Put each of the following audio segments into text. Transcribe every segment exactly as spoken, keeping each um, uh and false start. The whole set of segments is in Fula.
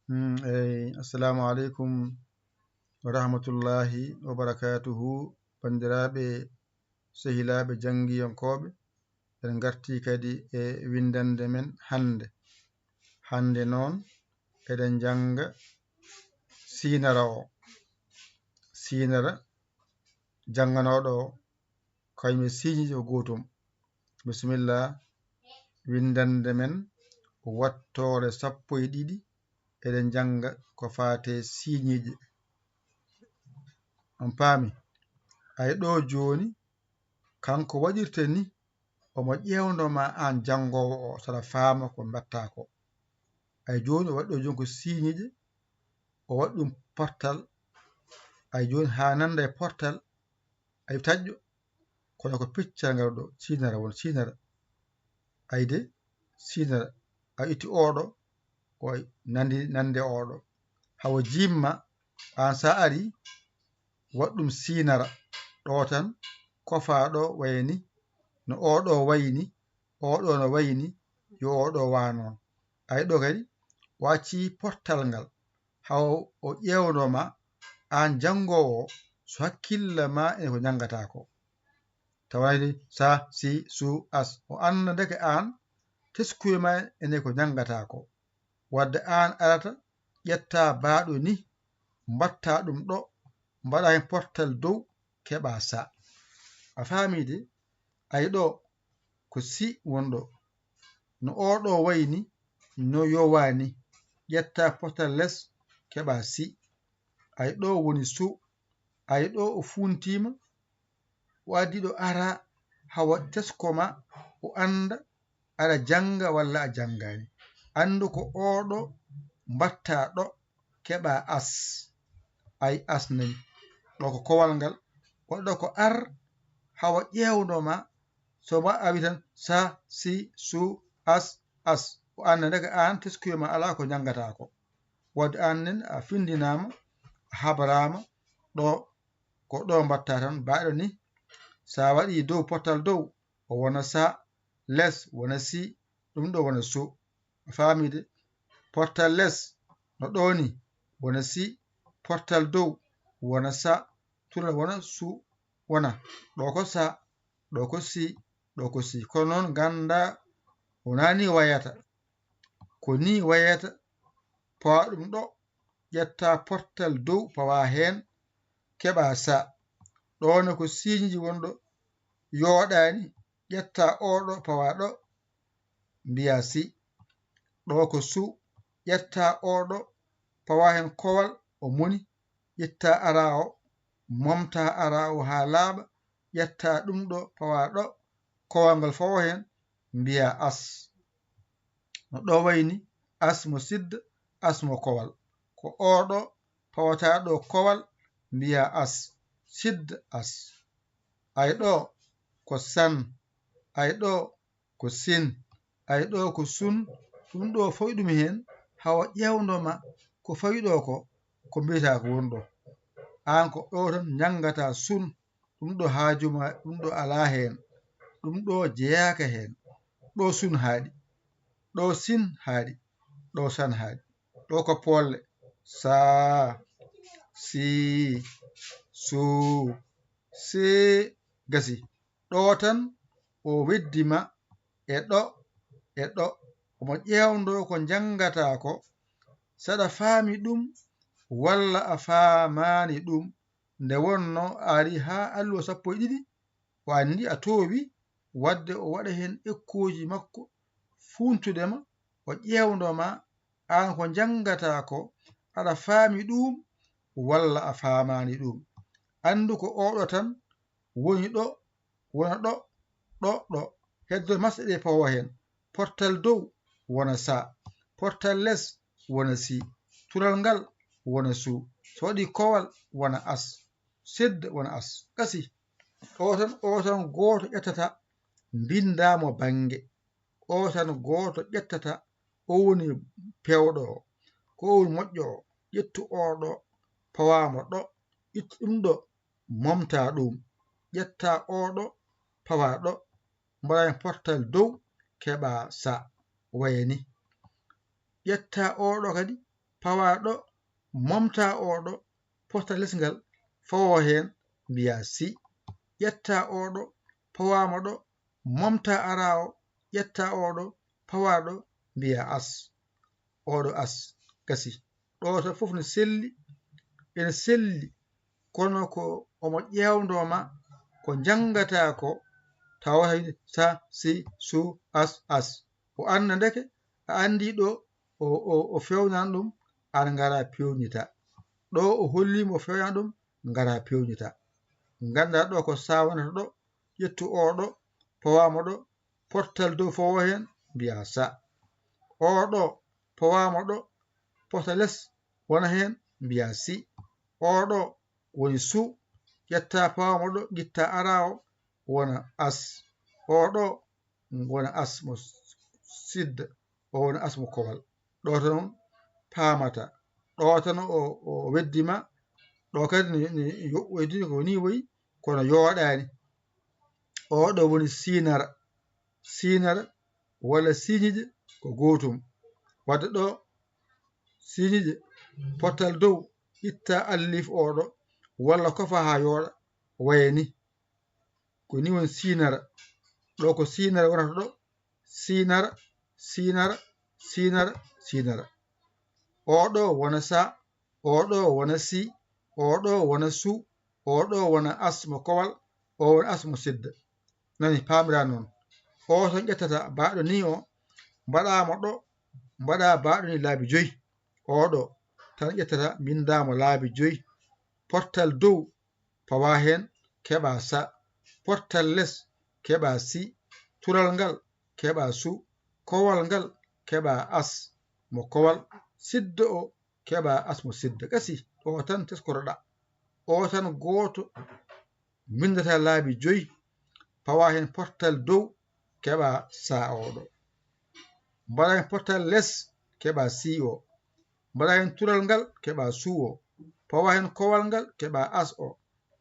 Mm, eyi, assalamu aleykum wa rahmatullahi wa barakatuhu. Banndiraaɓe, sehilaaɓe, janngiyankooɓe, en ngartii kadi e winndannde men hannde. Hannde noon, eɗen njannga siinara o. Siinara, jannganooɗo o, kañum e siiñiiɗi o gootum. Bisimilla, winndannde men wattoore sappo e ɗiɗi, eɗen njannga ko faati e siiñiiɗi. On paami? Ay ɗo jooni, kanko waɗirta ni, omo ƴeewndo ma aan janngoowo o, saɗa faama ko mbaɗtaa ko. Ay jooni, o waɗi ɗo jooni ko siiñiiɗi, o waɗi ɗum portal. Ay jooni, haa nannda e portal, ay taƴƴo, kono ko piccal ngal ɗo, siinara won, siinara. Ayde, siinara, a itti oɗo, o nandi, nande oɗo. Hawa jimma, aan sa ari, waɗ ɗum siinara. Ɗo tan, kofa ɗo wayni, no oɗo wayni, oɗo no wayni, yo oɗo wa noon. Ay ɗo kadi, o acci portal ngal. Haw o ƴeewno ma, aan janngoowo, so hakkille ma ene ko njanngataa ko. Tawa ni sa, si, su, as. O annda ndeke aan, teskuye ma ene ko njanngataa ko. Wadde aan arata, ƴetta baaɗo ni, mbaɗta ɗum ɗo, mbaɗa heen portal dow, keɓa sa. A faami de? Ay ɗo, ko si wonɗo. No oɗo wayni, no yowani. Ƴetta portal les, keɓa si. Ay ɗo woni su. Ay ɗo o funtiima, o addi ɗo ara, hawa tesko ma, o annda, aɗa jannga walla a janngaani. Anndu ko oɗo mbaɗta ɗo, keɓa as. Ay as nani. Ɗo ko kowal ngal. Waɗa ɗo ko ar, hawa ƴeewndo ma. So ma a wi tan sa, si, su, as, as. O annda ndeke aan teskuye ma alaa ko njanngataa ko. Wadde aan nen a finndinaama, a habraama, ɗo ko ɗo mbaɗta tan, baaɗo ni. Sa waɗi dow portal dow, o wona sa, les wona si, ɗum ɗo wona su. A faami de? Portal les, no ɗo ni, wona si, portal dow, wona sa, tuna wona su, wona. Ɗo ko sa, ɗo ko si, ɗo ko si. Kono noon ngannda, wonaa ni wayata. Ko ni wayata, pawa ɗum ɗo, ƴetta portal dow, pawa heen, keɓa sa. Ɗo ne ko siiñiji wonɗo, yooɗaani, ƴetta oɗo, pawa ɗo, mbiya si. Ɗo ko su, ƴetta oɗo, pawa heen kowal, o moni, ƴetta ara o, momta ara o haa laaɓa, ƴetta ɗum ɗo, pawa ɗo, kowal ngal fawa heen, mbiya as. No ɗo wayni, as mo sidda, as mo kowal. Ko oɗo pawata ɗo kowal, mbiya as, sidda as. Ay ɗo ko san, ay ɗo ko sin, ay ɗo ko sun, ɗum ɗo foy ɗum heen, hawa ƴeewndo ma ko fawi ɗo ko, ko mbiyata ko woni ɗo. Aan ko ɗo tan njanngataa sun, ɗum ɗo haaju ma, ɗum ɗo alaa heen, ɗum ɗo jeyaaka heen, ɗo sun haaɗi, ɗo sin haaɗi, ɗo san haaɗi, ɗo ko poolle, saa, sii, suu, see, gasi. Ɗo tan o weddi ma e ɗo e ɗo, omo ƴeewndo ko njanngataa ko, saɗa faami ɗum walla a faamaani ɗum. Nde wonnoo a ari haa alluwa sappo e ɗiɗi, o anndi a toowi, wadde o waɗa heen ekkooji makko fuuntude ma, o ƴeewndo ma, aan ko njanngataa ko, aɗa faami ɗuum walla a faamaani ɗuum. Anndu ko oɗo tan woni ɗo, wona ɗo, ɗo, ɗo. Heddo masɗe ɗe pawa heen. Portal dow wona sa, portal les wona si, tural ngal wona su, so waɗi kowal wona as, sedd wona as. Gasi. O tan, o tan gooto ƴettata, mbinndaa mo bannge. O tan gooto ƴettata, o woni peewɗo o, ko o woni moƴƴo o. Ƴettu o ɗo, pawaamo ɗo, ittu ɗum ɗo, momta ɗum. Ƴetta o ɗo, pawa ɗo, mbaɗa heen portal dow, keɓa sa, wayani. Ƴetta o ɗo kadi, pawaa ɗo, momtaa oo ɗo, pota les ngal, fawoo heen, mbiyaa si. Ƴettaa oo ɗo, pawaama ɗo, momtaa araa o, ƴettaa oo ɗo, pawaa ɗo, mbiyaa as. Oo ɗo as, gasi. Ɗo tan fof no selli, ene selli, kono ko omo ƴeewndoo ma, ko njanngataa ko, tawa hay sa, si, su, as, as. O annda ndeke, a anndii ɗo o, o, o feewnani ɗum, aan ngaraa peewnita. Ɗo o hollii ma o feewnani ɗum, ngaraa peewnita. Nganndaa ɗo ko sa wonata ɗo, ƴettu oo ɗo, pawaama ɗo, pottal dow fawoo heen, mbiyaa sa. Oo ɗo, pawaama ɗo, pota les, wona heen, mbiyaa si. Oo ɗo woni su, ƴettaa pawaama ɗo, ngittaa araa o, wona as. Oo ɗo wona as mo sidda, o wona as mo kowal. Ɗo tan paamata. Ɗo tan o, o weddi ma, ɗo kadi ne, ne yo-, weddi ko ni woyi, kono yooɗaani. Oo ɗo woni siinara. Siinara walla siiñiiɗe ko gootum. Wadde ɗo siiñiiɗe, pottal dow, itta allif oo ɗo, walla kofa haa yooɗa, waya ni. Ko ni woni siinara. Ɗo ko siinara wonata ɗo, siinara, siinara, siinara, siinara. Oo ɗo wona sa, oo ɗo wona si, oo ɗo wona su, oo ɗo wona as mo kowal, oo wona as mo sidda. Nani, paamiraa noon. Oo tan ƴettata baaɗo ni o, mbaɗaa mo ɗo, mbaɗaa baaɗo ni laabi joyi. Oo ɗo tan ƴettata, mbinndaa mo laabi joyi. Pottal dow, pawaa heen, keɓaa sa. Pottal les, keɓaa si. Tural ngal, keɓaa su. Kowal ngal, keɓaa as mo kowal. Siddo o, keɓaa as mo sidda. Gasi, o tan teskoroɗaa. O tan gooto, mbinndataa laabi joyi, pawaa heen pottal dow, keɓaa sa oo ɗo. Mbaɗaa heen pottal les, keɓaa si o. Mbaɗaa heen tural ngal, keɓaa su o. Pawaa heen kowal ngal, keɓaa as o.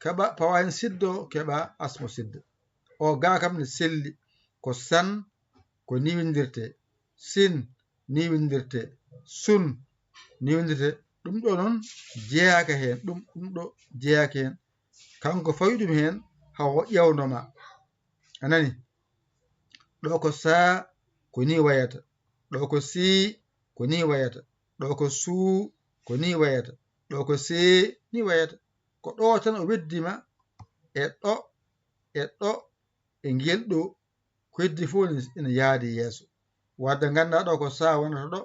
Keɓaa, pawaa heen siddo o, keɓaa as mo sidda. O gaa kam ne selli, ko san, ko ni winndirtee. Sin, ni winndirtee. Sun, ni winndirtee. Ɗum ɗo noon jeyaaka heen, ɗum, ɗum ɗo jeyaaka heen. Kanko fawi ɗum heen, hawo ƴeewndo ma. A nani? Ɗo ko sa, ko ni wayata. Ɗo ko si, ko ni wayata. Ɗo ko su, ko ni wayata. Ɗo ko se, ni wayata. Ko ɗo tan o weddi ma, e ɗo, e ɗo, e ngel ɗo, ko heddi fof ene, ene yaadi yeeso. Wadde nganndaa ɗo ko sa wonata ɗo,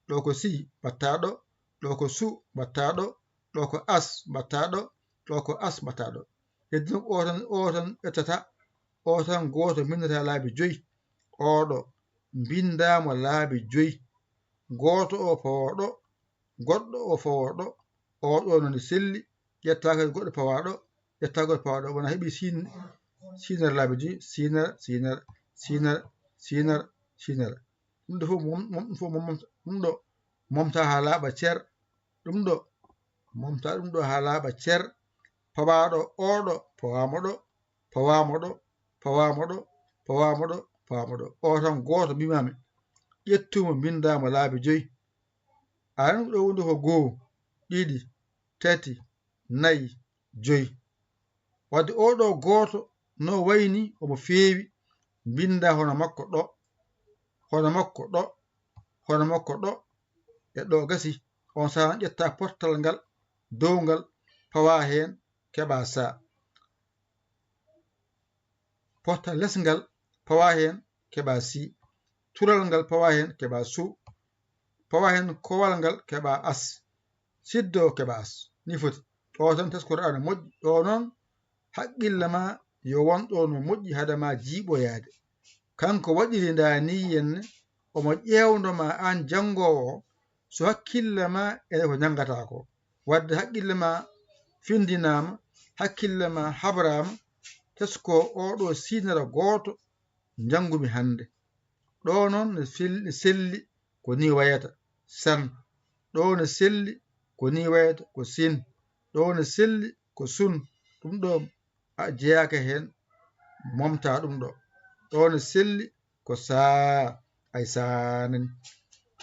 ɗo ko si mbaɗta ɗo, ɗo ko su mbaɗta ɗo, ɗo ko as mbaɗta ɗo, ɗo ko as mbaɗta ɗo. Heddi noon o tan, o tan ƴettata, o tan gooto mbinndataa laabi joyi. Oo ɗo mbinndaa mo laabi joyi. Gooto o fawoo ɗo, goɗɗo o fawoo ɗo, oo ɗo no selli, ƴettaa kadi goɗɗo pawaa ɗo, ƴettaa goɗɗo pawaa ɗo, wona heɓi siin, siinere laabi joyi, siinere, siinere, siinere, siinere, siinere. Ɗum ɗo fof mom-, mom-, ɗum fof mom-, ɗum ɗo momta haa laaɓa cer, ɗum ɗo momta ɗum ɗo haa laaɓa cer, pawaa ɗo, oo ɗo, pawaa mo ɗo, pawaa mo ɗo, pawaa mo ɗo, pawaa mo ɗo, pawaa mo ɗo. Oo tan gooto mbimaami, ƴettu mo, mbinndaa mo laabi joyi. Aran ɗo woni ko goo, ɗiɗi, tati, nayi, joyi. Wadde oo ɗo gooto no wayni omo feewi, mbinndaa hono makko ɗo, hono makko ɗo, hono makko ɗo, e ɗo gasi. On saaha ƴetta pottal ngal, dow ngal, pawaa heen, keɓaa sa. Pottal les ngal, pawaa heen, keɓaa si. Tural ngal, pawaa heen, keɓaa su. Pawaa heen kowal ngal, keɓaa as. Siddo, keɓaa as. Ni foti. Ɗo tan teskoro ana moƴƴi. Ɗo noon, haqqille ma yo won ɗo no moƴƴi hade ma jiiɓoyaade. Kanko waɗiri ndaa ni henne, omo ƴeewndo ma aan janngoowo o, so hakkille ma ene ko njanngataa ko. Wadde haqqille ma findinaama, hakkille ma habraama, tesko oo ɗo siinere gooto njanngumi hannde. Ɗo noon ne fel-, ne selli ko ni wayata, san. Ɗo ne selli ko ni wayata, ko sin. Ɗo ne selli ko sun. Ɗum ɗo a jeyaaka heen, momta ɗum ɗo. Ɗo ne selli ko saa, ay saanani.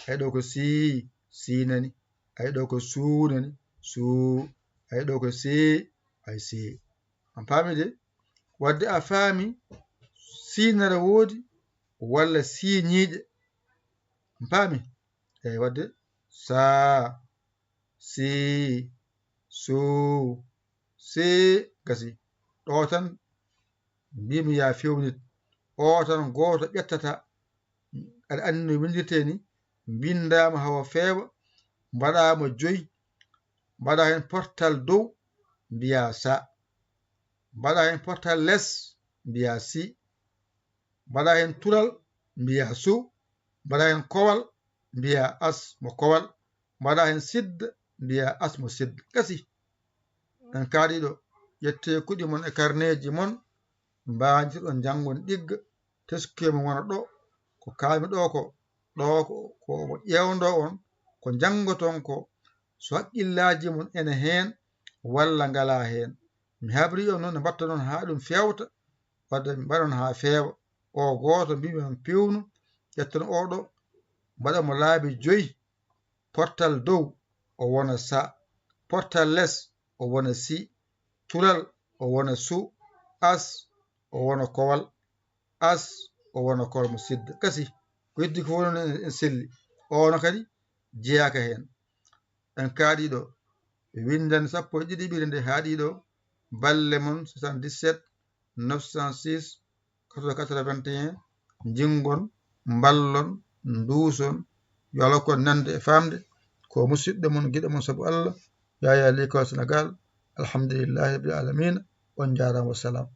Ay ɗo ko sii, siinani. Ay ɗo ko suu nani, suu. Ay ɗo ko see, ay see. On paami de? Wadde a faami, siinere woodi walla siiñiiɗe. On paami? Eey, wadde saa, sii, suu, see, gasi. Ɗo tan mbimi yaa fewnit. O tan gooto ƴettata. Aɗa anndi no winndirtee ni? Mbinndaama hawa feewa, mbaɗaama joyi, mbaɗa heen portal dow, mbiyaa sa, mbaɗa heen portal les, mbiyaa si, mbaɗa heen tural, mbiyaa su, mbaɗa heen kowal, mbiyaa as mo kowal, mbaɗa heen sidda, mbiyaa as mo sidda. Gasi. En kaaɗiiɗo, ƴettee kuɗi mon e karneeji mon, mbaajitoɗon njanngon ɗigga, teskee mo wona ɗo, ko kaami ɗo ko, ɗo ko, ko omo ƴeewndoo on, ko njanngoton ko, so hakkillaaji mon ene heen walla ngalaa heen. Mi habrii on noon, nde mbaɗtanon haa ɗum feewta, wadde mbaɗon haa feewa. O gooto mbimi on pewnu, ƴetton oo ɗo, mbaɗa mo laabi joyi, portal dow, o wona sa, portal les, o wona si, tural, o wona su, as, o wona kowal, as, o wona kowal mo sidda. Gasi, ko heddi ko fof noon en, en selli. Ono kadi jeyaaka heen. En kaaɗii ɗo. Winndande sappo e ɗiɗi ɓire nde haaɗii ɗo. Balle mon soixante-dix-sept neuf cent six quatre-vingts quatre-vingt-un. Njinngon, mballon, nduuson. Yo Allah hokku on nande e faamde. Ko musidɗo mon, giɗo mon sabu Allah, Yaya Likol Sénégal. Alhamdulillahi rabbil alamina. On njaaraama, wassalam.